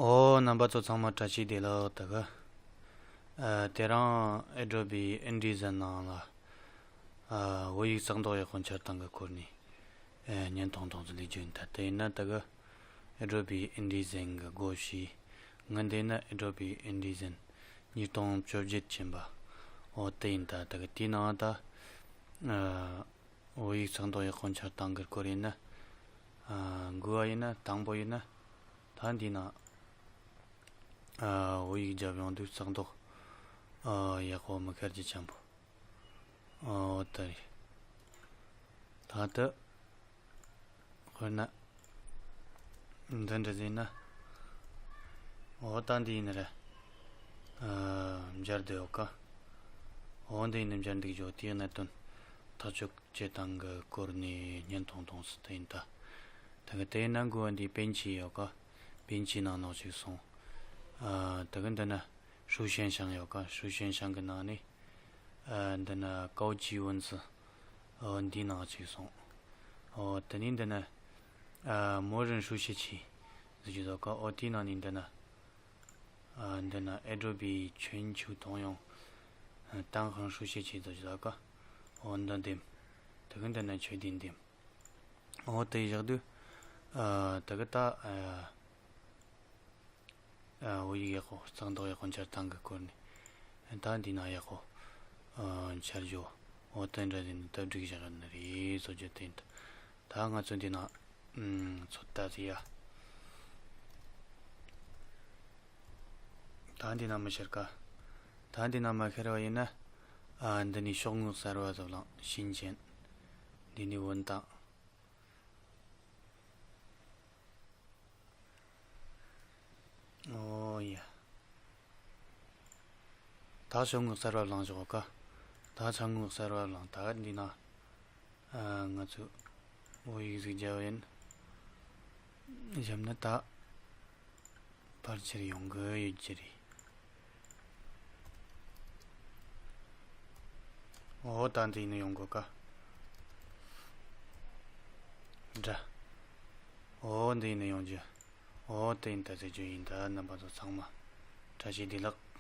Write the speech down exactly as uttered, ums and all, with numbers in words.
ཨོ། རྣམ་པ་ཚོ་ཚང་མ་བཀྲ་ཤིས་བདེ་ལེགས། ད་གི་ཨ་དེ་རིང་Adobe InDesign ནང་ལ་ཨ་བོད་ཡིག་གསོག་འདོགས་ཡག་པོ་འཆར་སྟངས་ཀྱི་སྐོར་ནས་ཨ་བརྙན་ཐུང་ཐུང་ཙམ་ལས་རྒྱུ་ཡིན། ད་དེ་ཡིན་ན་ད་གི་Adobe InDesign གི་སྒོ་ཕྱེ། ངའི་འདི་ན་Adobe InDesign ཉིས་སྟོང་བཅོ་བརྒྱད་ཅན་པ། ཨོ་དེ་ཡིན། ད་ད་གི་དེའི་ནང་ད་ཨ་བོད་ཡིག་གསོག་འདོགས་ཡག་པོ་འཆར་སྟངས་ཀྱི་སྐོར་ཡིན་ན། ཨ་འགོ་བ་ཡིན་ན། དང་པོ་ཡིན་ན། ད་འདི་ན་ཨ་བོད་ཡིག་རྒྱབ་ཡོང་དུས་གསོག་འདོགས་ཨ་ཡག་པོ་མི་ཤར་རྒྱུ་ཅན་པོ། ཨོ་དེ་རེད། ད་ལྟ་དཔེར་ན་འདི་འདྲ་ཟིན་ན། ཨོ་ད་འདི་ཡིན་རེད། ཨ་འབྱར་བསྡད་ཡོད་ཀ། ཨོ་འདི་ཡིན་ན་འབྱར་འདུག་ཅོ། དེའི་གནད་དོན་ཐག་གཅོད་བྱེད་སྟངས་ཀྱི་སྐོར་ནས་བརྙན་ཐུང་ཐུང་སུ་དེ་ཡིན། ད་ད་གི་དེ་ཡིན་ན་འགོ་བ་འདི་པན་ཆི་ཡོད་ཀ། པན་ཆི་ནང་ནོག་ཅིག་སོང་། ཨ་ད་གི་འདི་ན་书信箱ཡོད་ཀ། 书信箱གི་ནང་ནས་ཨ་འདི་ན་高级文字ཨོ་འདི་ནང་ཅིག་སོང་། ཨོ་དེ་ནས་འདི་ན་ཨ་默认书写器ཟེར་གྱི་འདུག་ཀ། ཨོ་དེའི་ནང་ནས་འདི་ན་ཨ་འདི་ན་Adobe 全球通用单行书写器ཟེར་གྱི་འདུག་ཀ། ཨོ་འདི་འདེམས། དེ་གི་འདི་ན་ཆོས་འདི་འདེམས། ཨོ་དེ་བཞག་དུས་ཨ་དེ་གི་ད་ཨ་ཨ་བོད་ཡིག་ཡག་པོ་གསོག་འདོགས་ཡག་པོ་འཆར་སྟངས་ཀྱི་སྐོར་ནས། ད་འདི་ན་ཡག་པོ་ཨ་འཆར་རྒྱུ། ཨོ་དེ་འདྲ་ཟིན་ནས་བཏབ་སྒྲིག་བཞག་ཡོད་ནི་རེད། བཟོ་རྒྱུ་དེ་འདྲ། ད་ང་ཚོ་འདི་ན་ཨུམ་ཚོད་ལྟ་ཟེར་ཡ། ད་འདི་ན་མི་ཤར་ཀ། ད་འདི་ན་མ་ཤར་བ་ཡིན་ན། ཨ་འདི་ནས་ཤོག་ངོས་གསར་བ་བཟོ་ལང་ཤིན་ཅན། འདི་ནས་འོན་ཏང་། ཨོ་ཡ། ད་ཤོག་ངོས་གསར་བ་བླངས་བཞག་ག། ད་ཤོག་ངོས་གསར་བ་བླངས། ད་འདི་ན་ཨ་ང་ཚོས་བོད་ཡིག་ཟིག་རྒྱབ་ཡིན། བཞག་ན་ད་ཕལ་ཆེར་ཡོང་གི་ཡོད་ཀྱི་རེད། ཨོ་ད་འདི་ཡིན་ན་ཡོང་དགོས་ཀ། འདྲ། ཨོ་འདི་ཡིན་ན་ཡོང་རྒྱུ། ཨོ་དེ་ཡིན། ད་ཟེར་རྒྱུ་ཡིན། ད་རྣམ་པ་ཚོ་ཚང་མ་བཀྲ་ཤིས་བདེ་ལེགས།